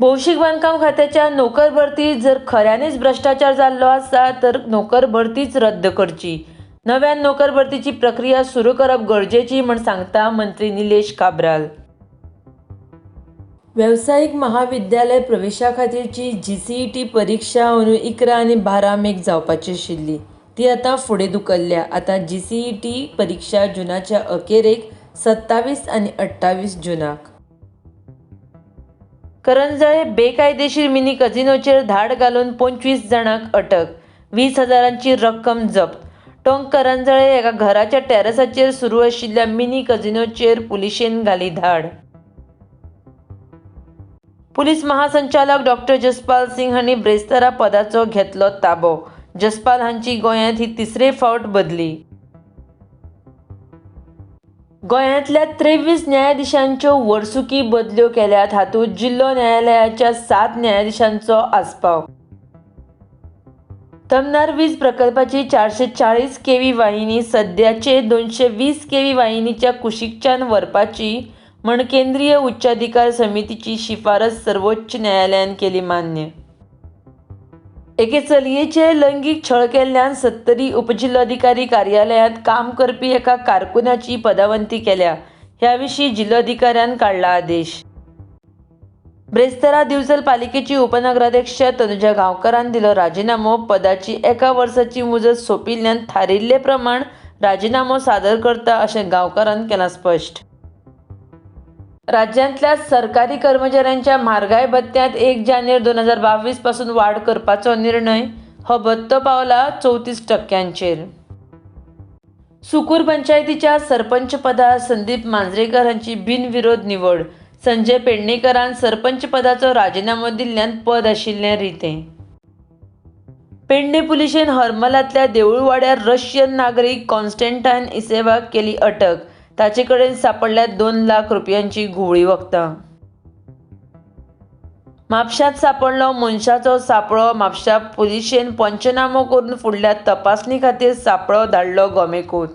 भौशीक बांदकाम खात्याच्या नोकर भरतीत जर खऱ्यांनीच भ्रश्टाचार जाल्लो आसा तर नोकर भरतीच रद्द करची. नव्यान नोकर भरतीची प्रक्रिया सुरू करप गरजेची म्हूण सांगता मंत्री निलेश काब्राल. वेवसायीक महाविद्यालय प्रवेशा खातीरची जीसीईटी परिक्षा अंदू 11 आनी 12 मेक जावपाची आशिल्ली. ती आतां फुडें धुकल्ल्या. आतां जीसीईटी परिक्षा जुनाच्या अखेरेक 27 आनी 28 जुनाक. करंजळे बेकायदेशीर मिनी कझिनोचेर धाड घालून 25 जाणांक अटक, 20 हजारांची रक्कम जप्त. टोंक करंजळे एका घराच्या टॅरसाचेर सुरू आशिल्ल्या मिनी कझिनोचेर पुलिशेन घाली धाड. पुलीस महासंचालक डॉ. जसपाल सिंग हांणी ब्रेस्तारा पदाचो घेतलो ताबो. जसपाल हांची गोंयांत ही तिसरे फावट बदली. गोंयांतल्या 23 न्यायाधिशांच्यो वर्सुकी बदल्यो केल्यात. हातूंत जिल्हो न्यायालयाच्या 7 न्यायाधिशांचो आस्पाव. तमनार वीज प्रकल्पाची 440 केव्ही वाहिनी सद्याचे 220 केव्ही वाहिनीच्या कुशीकच्यान व्हरपाची म्हण केंद्रीय उच्चाधिकार समितीची शिफारस सर्वोच्च न्यायालयान केली मान्य. एके चलयेचेर लैंगीक छळ केल्ल्यान सत्तरी उपजिल्लोधिकारी कार्यालयांत काम करपी एका कारकुनाची पदावंती केल्या. ह्या विशीं जिल्लोधिकाऱ्यान काडला आदेश. ब्रेस्तारा दिवचल पालिकेची उपनगराध्यक्ष तनुजा गांवकारान दिलो राजिनामो. पदाची एका वर्साची मुजत सोंपिल्ल्यान थारिल्ले प्रमाण राजिनामो सादर करता अशें गांवकारान केलां स्पश्ट. राज्यांतल्या सरकारी कर्मचाऱ्यांच्या म्हारगाय भत्त्यांत 1 जानेर 2022 पासून वाड करपाचो निर्णय. हो भत्तो पावला 34%. सुकूर पंचायतीच्या सरपंच पदार संदीप मांजरेकर हांची बिनविरोध निवड. संजय पेडणेकरान सरपंच पदाचो राजिनामो दिल्ल्यान पद आशिल्लें रितें. पेडणे पुलिशेन हरमलांतल्या देऊळवाड्यार रशियन नागरीक कॉन्स्टंटायन इसेवाक केली अटक. ताचे कडेन सांपडल्यात 2 लाख रुपयांची घुंवळी वखदां. म्हापशांत सांपडलो मनशाचो सांपळो. म्हापशा पुलिशेन पंचनामो करून फुडल्या तपासणी खातीर सांपळो धाडलो गोमेकॉत.